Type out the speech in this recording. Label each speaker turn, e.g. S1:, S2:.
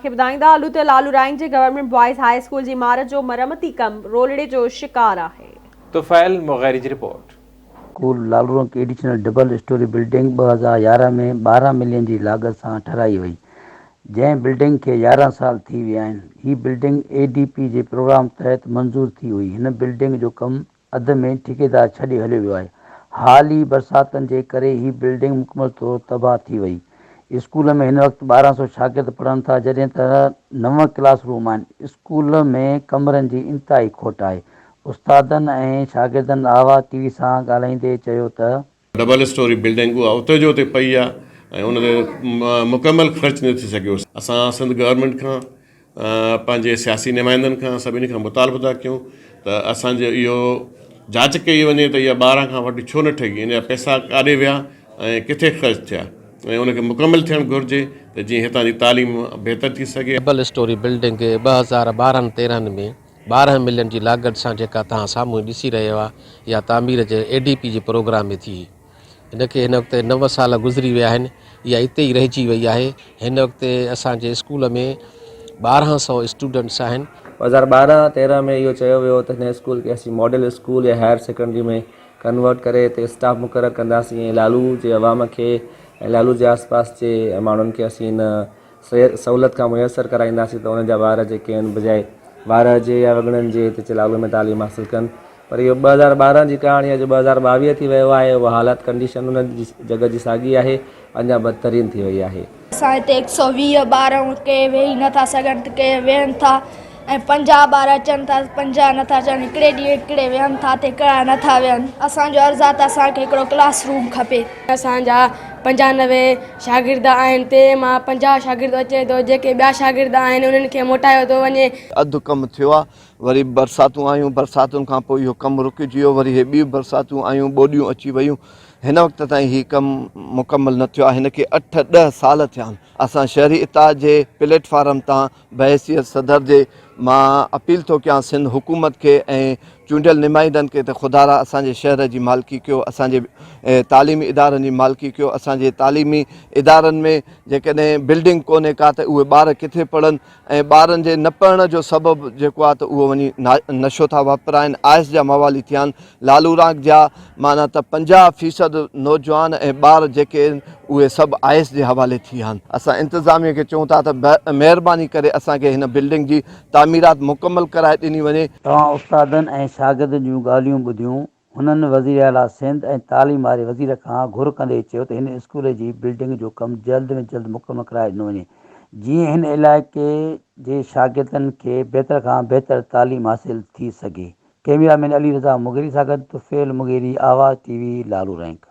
S1: کي ٻڌائيندا هلون ته لالو رائنگ جي گورنمينٽ بوائز هاء اسڪول جي عمارت جو مرمتي ڪم رولڙي جو شڪار آهي.
S2: طفيل مغيري جي report.
S3: School Lalurang additional double storey building 2011 ۾ 12 million جي لاڳت سان ٺهرائي وئي، جنهن بلڊنگ کي 11 سال ٿي ويا آهن. هي بلڊنگ اي ڊي پي جي پروگرام تحت منظور ٿي هئي. هن بلڊنگ جو ڪم اڌ ۾ ٺيڪيدار ڇڏي هليو ويو آهي. حال ئي برساتن جي ڪري هي بلڊنگ مڪمل طور تباهه ٿي وئي. اسڪول ۾ هن وقت 12 سئو شاگرد پڙهن ٿا جڏهن ته نو ڪلاس روم آهن. اسڪول ۾ ڪمرن جي انتهائي کوٽ آهي. استادن ۽ شاگردن آواز ٽي وي سان ڳالهائيندي چيو ته.
S4: ڊبل اسٽوري بلڊنگ اها اتي جو اتي پئي آهي ۽ ان تي مڪمل خرچ نه ٿي سگهيو. اسان سنڌ گورنمينٽ کان پنهنجي سياسي نمائندن کان سڀني کان مطالبو ٿا ڪيون ته اسان جو اهو جاچ ڪئي وڃي ته اها 12 کان وٺي ڇو نه ٺهي ان جا پئسا ڪاڏي ويا ۽ ڪٿي خرچ ٿيا ۽ ان کي مڪمل ٿيڻ گهرجي ته جيئن هتان جي تعليم بهتر ٿي سگهي.
S5: ڊبل اسٽوري بلڊنگ 2012 13 ۾ 12 ملين جي لاڳت سان جيڪا توهان سامهون ڏسي رهيا آهيو اها تعمير جي اي ڊي پي جي پروگرام ۾ ٿي. هن کي هن وقت نو سال گذري ويا آهن اها اتي ئي رهجي وئي آهي هن وقت اسان جي اسڪول ۾ 12 سئو اسٽوڊنٽس آهن.
S6: 2012 13 ۾ اهو چيو ويو ته هن اسڪول کي اسين ماڊل اسڪول يا هائير سيڪنڊري ۾ ڪنورٽ ڪري هتي اسٽاف مقرر ڪنداسين ۽ لالو جي عوام کي ۽ لالو جي آس پاس جي ماڻهن کي اسين هن سهولت کان ميسر ڪرائينداسين ته انهن جا ٻار جيڪي آهن بجاء وارهه جي يا وڳڻن جي هتي لالو ۾ تعليم حاصل ڪن پر اهو 2012 جي ڪهاڻي اڄ 2022 ٿي ويو آهي اها حالت ڪنڊيشن ان جڳهه جي ساڳي آهي اڃا بدترين ٿي وئي آهي.
S7: اسان هتي هڪ سئو 20 ٻار آهيون ڪي ويهي نه ٿا سگهن ته ڪي ويهن ٿا ۽ 50 ٻار اچن ٿا ته 50 نه ٿا اچن هڪڙي ڏينهن هڪڙي ويهن ٿا ته هڪڙا نه ٿا ويهن اسان جو عرض آهي ته اسان کي هڪڙو ڪلاس روم کپي.
S8: اسان جا 95 شاگرد آهن تنهن مان 50 شاگرد اچي ٿو جيڪي ٻيا شاگرد آهن انهن کي موٽايو ٿو وڃي.
S9: اڌ ڪم ٿيو آ وري برساتون آيون، برساتن کان پوء اهو ڪم رڪجي ويو، وري هي ٻيون برساتون آيون، ٻوڏيون اچي ويون، هن وقت تائين هي ڪم مڪمل نه ٿيو آهي، هن کي اٺ ڏهه سال ٿيا آهن، اسان شهري اتحاد جي پليٽ فارم تان بحيثيت صدر جي مان اپيل ٿو ڪيان سنڌ حڪومت کي ۽ چونڊيل نمائندن کي ته خدارا اسان جي شهر جي مالڪي ڪيو، اسان جي تعليمي ادارن جي مالڪي ڪيو، اسان جي تعليمي ادارن ۾ جيڪڏهن بلڊنگ ڪونهي ڪا ته اهي ٻار ڪٿي پڙهن، ۽ ٻارن جي نه پڙهڻ جو سبب جيڪو آهي ته اهو وڃي نشو ٿا واپرائن، آئس جا موالي ٿيا آهن، لالوراڪ جا معنيٰ ته 50 فيصد نوجوان ۽ ٻار جيڪي آهن اهي سڀ آئس جي حوالي ٿي ويا آهن. اسان انتظاميه کي چئون ٿا ته مهرباني ڪري اسان کي هن بلڊنگ جي تعميرات مڪمل ڪرائي ڏني وڃي.
S3: توهان استادن ۽ شاگردن جون ڳالهيون ٻڌيون، هنن وزيراعليٰ سنڌ ۽ تعليم واري وزير کان گهر ڪندي چيو ته هن اسڪول جي بلڊنگ جو ڪم جلد ۾ جلد مڪمل ڪرائي ڏنو وڃي جيئن هن علائقي جي شاگردن کي بهتر کان بهتر تعليم حاصل ٿي سگهي. ڪئميرا مين علي رضا مغيري سان گڏ طفيل مغيري، آواز ٽي وي، لالو رينڪ.